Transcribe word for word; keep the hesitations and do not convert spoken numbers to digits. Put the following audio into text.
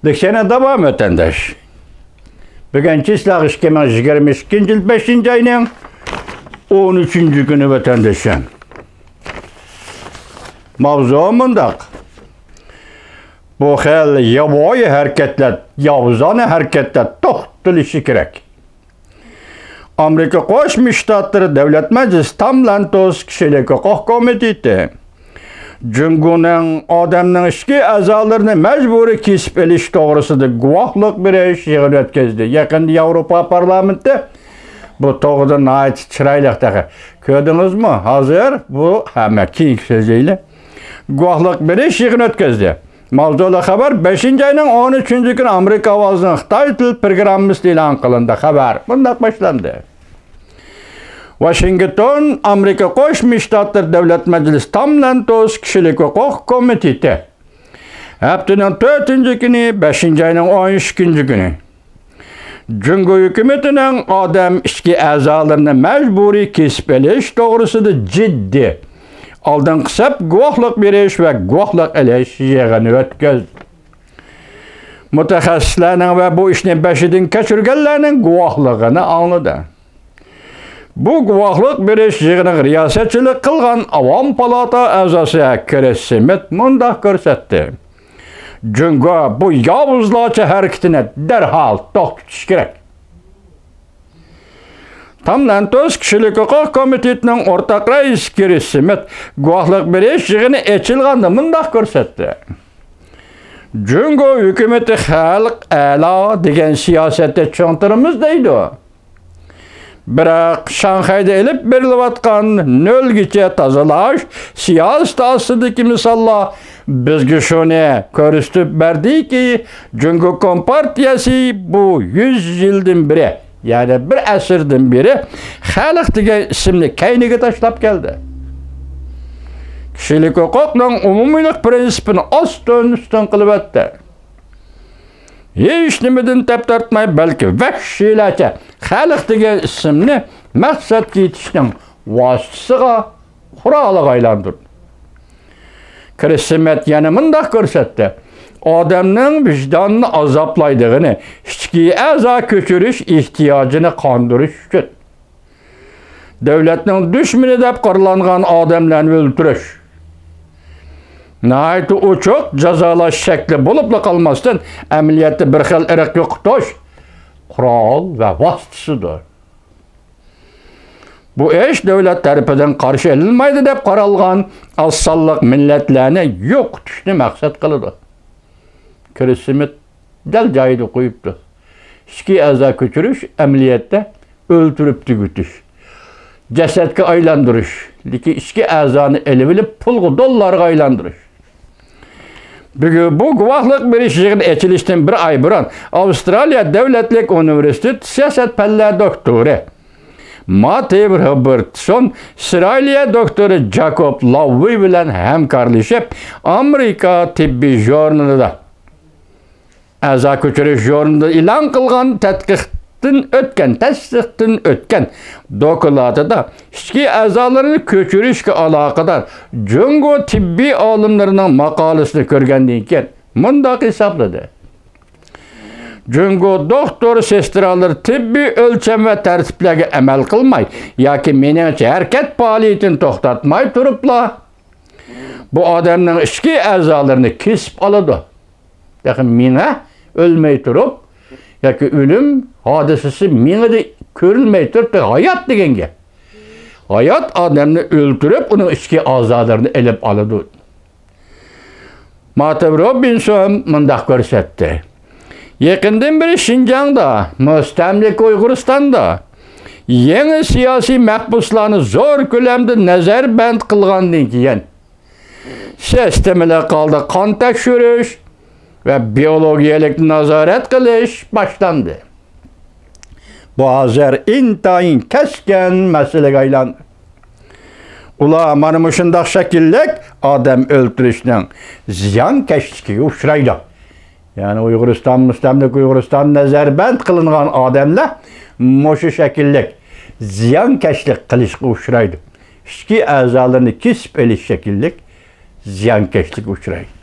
لېكسىيەنى داۋام، ۋەتەنداش. بۈگۈن چىسلاغ ئىككى مىڭ يىگىرمە ئىككىنچى يىل بەشىنچى ئاينىڭ ئون ئۈچىنچى كۈنى، ۋەتەنداشلار. ماۋزۇ مۇنداق. بۇ خىل ياۋايى ھەرىكەتلەر، ياۋزانە ھەرىكەتلەر توختىلىشى كېرەك. ئامېرىكا قوشما شتاتلىرى دۆلەت مەجلىسى تام لانتوس كىشىلىك ھوقۇق كومىتېتى جۇڭگونىڭ ئادەمنىڭ ئىچكى ئەزالىرىنى مەجبۇرىي كېسىپ ئېلىش توغرىسىدا گۇۋاھلىق بېرىش يىغىنى ئۆتكۈزدى. يېقىندا ياۋروپا پارلامېنتى بۇ توغرىدا ناھايىتى چىرايلىق تېخى. كۆردىڭىزمۇ؟ ھازىر بۇ ھەممە كېيىنكى سۆزلەيلى. گۇۋاھلىق بېرىش يىغىنى ئۆتكۈزدى. ماۋزۇلۇق خەۋەر بەشىنچى ئاينىڭ ئون ئۈچىنچى كۈنى ئامېرىكا ئاۋازىنىڭ خىتاي تىل پروگراممىسىدا ئېلان قىلىندى. خەۋەر مۇنداق باشلاندى. ۋاشىنگتون، ئامېرىكا قوشما شتاتلىرى دۆلەت مەجلىسى تام لانتوس كىشىلىك ھوقۇق كومىتېتى. ھەپتىنىڭ تۆتىنچى كۈنى، بەشىنچى ئاينىڭ ئون ئىككىنچى كۈنى. جۇڭگو ھۆكۈمىتىنىڭ ئادەم ئىچكى ئەزالىرىنى مەجبۇرىي كېسىپ ئېلىش توغرىسىدا جىددىي، ئالدىنقى سەپ گۇۋاھلىق بېرىش ۋە گۇۋاھلىق ئېلىش يىغىنى ئۆتكۈزدى. مۇتەخەسسىسلەرنىڭ ۋە بۇ ئىشنى بېشىدىن كەچۈرگەنلەرنىڭ گۇۋاھلىقىنى ئاڭلىدى. بۇ گۇۋاھلىق بېرىش يىغىنىغا رىياسەتچىلىك قىلغان ئاۋام پالاتا ئەزاسى كرىس سمىت مۇنداق كۆرسەتتى. جۇڭگو بۇ ياۋۇزلارچە ھەرىكىتىنى دەرھال توختىتىشى كېرەك. تام لانتوس كىشىلىك ھوقۇق كومىتېتىنىڭ ئورتاق رەئىسى كرىس سمىت گۇۋاھلىق بېرىش يىغىنى ئېچىلغاندا مۇنداق كۆرسەتتى. جۇڭگو ھۆكۈمىتى خەلق ئەلا دېگەن سىياسەتتە چىڭ تۇرىمىز دەيدۇ. بىراق شاڭخەيدە ئېلىپ بېرىلىۋاتقان نۆلگىچە تازىلاش سىياسىتى ئاستىدىكى مىساللار بىزگە شۇنى كۆرسىتىپ بەردىكى، جۇڭگو كومپارتىيەسى بۇ يۈز يىلدىن بېرى، يەنى بىر ئەسىردىن بېرى خەلق دېگەن ئىسىمنى كەينىگە تاشلاپ كەلدى. كىشىلىك ھوقۇقنىڭ ئومۇمىيلىق پىرىنسىپىنى ئاستىن-ئۈستۈن قىلىۋەتتى. ھېچنېمىدىن تەپ تارتماي، بەلكى ۋەھشىيلەرچە خەلق دېگەن ئىسىمنى مەقسەتكە يېتىشنىڭ ۋاسىتىسىغا، قورالىغا ئايلاندۇردى. كرىس سمىت يەنە مۇنداق كۆرسەتتى: ئادەمنىڭ ۋىجدانىنى ئازابلايدىغىنى ئىچكى ئەزا كۆچۈرۈش ئېھتىياجىنى قاندۇرۇش ئۈچۈن. دۆلەتنىڭ دۈشمىنى دەپ قارىلانغان ئادەملەرنى ئۆلتۈرۈش ناھايىتى ئوچۇق جازالاش شەكلى بولۇپلا قالماستىن، ئەمەلىيەتتە بىر خىل ئىرق يوقىتىش قورال ۋە ۋاسىتىسىدۇر. بۇ ئىش دۆلەت تەرىپىدىن قارشى ئېلىنمايدۇ دەپ قارالغان ئاز سانلىق مىللەتلەرنى يوقىتىشنى مەقسەت قىلىدۇ. كرىس سمىت دەل جايىدا قويۇپتۇ. ئىچكى ئەزا كۆچۈرۈش ئەمەلىيەتتە ئۆلتۈرۈپ تۈگىتىش، جەسەتكە ئايلاندۇرۇش، لېكىن ئىچكى ئەزانى ئېلىۋېلىپ پۇلغا، دوللارغا ئايلاندۇرۇش. بۈگۈن بۇ گۇۋاھلىق بېرىش يىغىنى ئېچىلىشتىن بىر ئاي بۇرۇن ئاۋسترالىيە دۆلەتلىك ئۇنىۋېرسىتېت سىياسەت پەنلەر دوكتورى ماتېۋ روبېرتسون ئىسرائىلىيە دوكتورى جاكوب لاۋۋى بىلەن ھەمكارلىشىپ، ئامېرىكا تېببىي ژۇرنىلىدا ئەزا كۆچۈرۈش ژۇرنىلىدا ئېلان قىلغان تەتقىقتىن ئۆتكەن، تەستىقتىن ئۆتكەن دوكلاتىدا ئىچكى ئەزالىرىنى كۆچۈرۈشكە ئالاقىدار جۇڭگو تېببىي ئالىملىرىنىڭ ماقالىسىنى كۆرگەندىن كېيىن مۇنداق ھېسابلىدى: جۇڭگو دوختۇر، سېسترالىرى تېببىي ئۆلچەم ۋە تەرتىپلەرگە ئەمەل قىلماي ياكى مېنىڭچە ھەرىكەت پائالىيىتىنى توختاتماي تۇرۇپلا، بۇ ئادەمنىڭ ئىچكى ئەزالىرىنى كېسىپ ئالىدۇ. تېخى مېڭە ئۆلمەي تۇرۇپ، ياكى ئۆلۈم ھادىسىسى مېڭىدە كۆرۈلمەي تۇرۇپ، تېخى ھايات دېگەن گەپ. ھايات ئادەمنى ئۆلتۈرۈپ، ئۇنىڭ ئىچكى ئەزالىرىنى ئېلىپ ئالىدۇ. ماتېۋ روبىنسون مۇنداق كۆرسەتتى: يېقىندىن بېرى شىنجاڭدا، مۇستەملىكە ئۇيغۇرىستاندا يېڭى سىياسىي مەھبۇسلارنى زور كۆلەمدە نەزەربەند قىلغاندىن كېيىن، سىستېمىلىق ھالدا قان تەكشۈرۈش ۋە بىئولوگىيەلىك نازارەت قىلىش باشلاندى. بۇ ھازىر ئىنتايىن كەسكىن مەسىلىگە ئايلاندى. ئۇلار مانا مۇشۇنداق شەكىللىك ئادەم ئۆلتۈرۈشنىڭ زىيانكەشلىكىگە ئۇچرايدۇ. يەنى ئۇيغۇرىستان، مۇستەملىكە ئۇيغۇرىستان نەزەربەند قىلىنغان ئادەملەر مۇشۇ شەكىللىك زىيانكەشلىك قىلىشقا ئۇچرايدۇ. ئىچكى ئەزالىرىنى كېسىپ ئېلىش شەكىللىك زىيانكەشلىككە ئۇچرايدۇ.